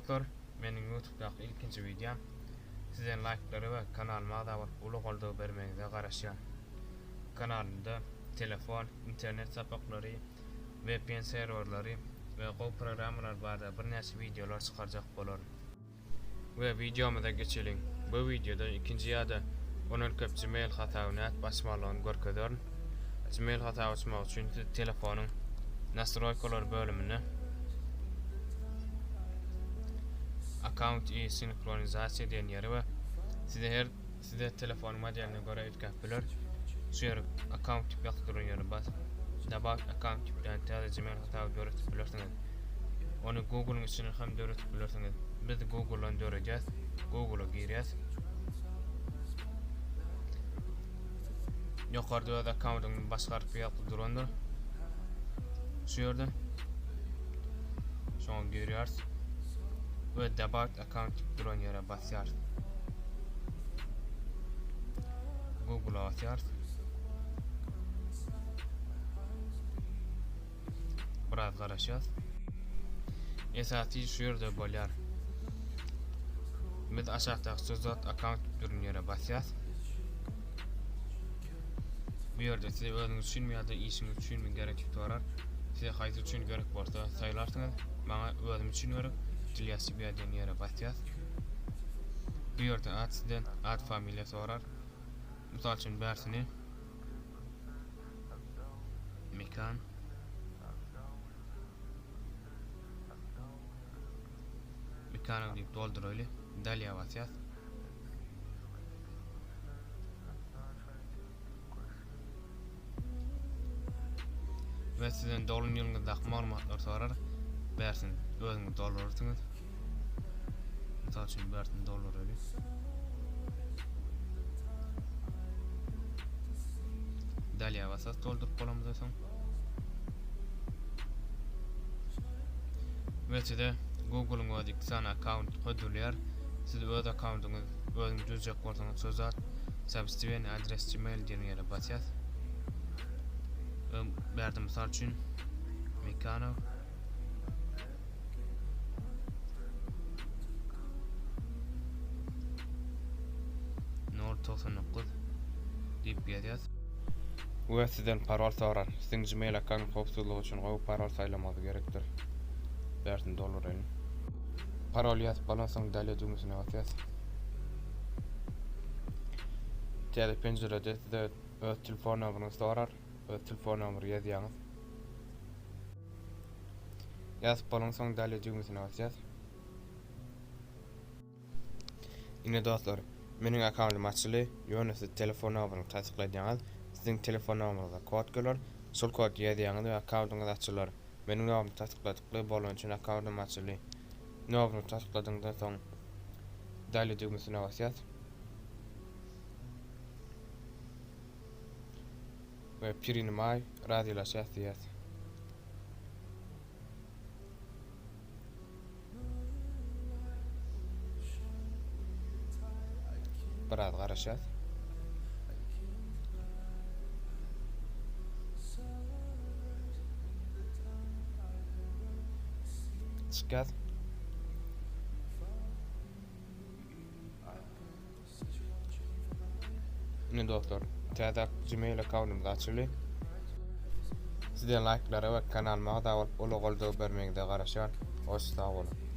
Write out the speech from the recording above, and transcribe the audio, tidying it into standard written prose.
Dostlar, meniň YouTube'daky ilkinji wideom. Sizden laýklary we kanalyma agza bolup uly goldaw bermegiňize garaşýan. Kanalymda telefon, internet sapaklary, VPN serwerleri we gowy programmalar barada birnäçe wideolar çykarjak bolaryn. We wideomyza geçeliň. Bu wideoda ikinji ýa-da ondan köp Gmail hasaby nädip açmalygyny görkezerin. Gmail hasaby açmak üçin siz telefonyň Nastroýkalar bölüminde Akkaunt i sinkronizasiýa diýen ýeri we size her size telefonyň modeline görä üýtgäp biler. Şu ýere akkaunt diýip ýazyp duran ýere basyp Добавить akkaunt diýip täze Gmail hasaby döredip bilersiňiz. Ony Google-yň içinden hem döredip bilersiňiz. Biz Google-dan döredýäs. Google-a girýäs. Ýokarda öz akkauntyňy başgaryp ýazyp durandyr. Şu ýerde. Şoňa girýäris. We Добавить akkaunt diýip duran ýere basýarys. Google-a basýarys. Biraz garaşýas. Esasy şu ýerde bolýar. Biz aşakdaky Sozdat akkaunt duran ýere basýas. Bu ýerde size özüňiz üçinmi ýa-da işiňiz üçinmi gerek diýip sorar. Size haýsy üçin gerek bolsa saýlarsyňyz. Maňa özüm üçin gerek. Для себя diýen ýere basýas. Bu ýerde at sizden at familiýa sorar. Mysal üçin bärsini Mekan Mekanow diýip dolduraýly. Dalýa basýas. We sizden doglan ýylyňyzdaky maglumatlary sorar. Bärsini özüňiz doldurarsyňyz. Mysal üçin bärsini dolduraýly. Dalýa basas dolduryp bolamyzdan soň. We size Google-yň özi iki sany akkaunt hödürleýär. Siz öz akkauntyňyz özüňiz düzjek bolsaňyz şu zat Subscribe adres gmail diýen ýere basýas. Bärde mysal üçin Mekanow 099 diýip ýazýas. We sizden parol sorar. Siziň Gmail akkauntyň howpsuzlygy üçin gowy parol saýlamagyňyz gerekdir. Bärsini dolduraýyn. Parol ýazyp bolansoň Dalýa düwmesine basýas. Täze penjirede size öz telefon nomeriňizi sorar. Öz telefon nomeri ýazýaňyz. Ýazyp bolansoň Dalýa düwmesine basýas. Ine dostlar, meniň akkauntym açyldy, ýöne siz telefon nomeryňyzy tassykladýaňyz, siziň telefon nomeryňyza kod geler, şol kody ýazýaňyz we akkauntyňyz açylar. Meniň nomerymy tassykladykly bolany üçin akkauntym açyldy. Nomeryňyzy tassykladyňyzdan soň Dalýa düwmesine basýas. We Priнимай razylaşýas diýýäs. Biraz garaşýas. Çykýas. Ine dostlar, täze Gmail akkauntymyz açyldy. Sizden laýklara we kanalyma agza bolup uly goldaw bermegiňize garaşýan. Hoş sag boluň.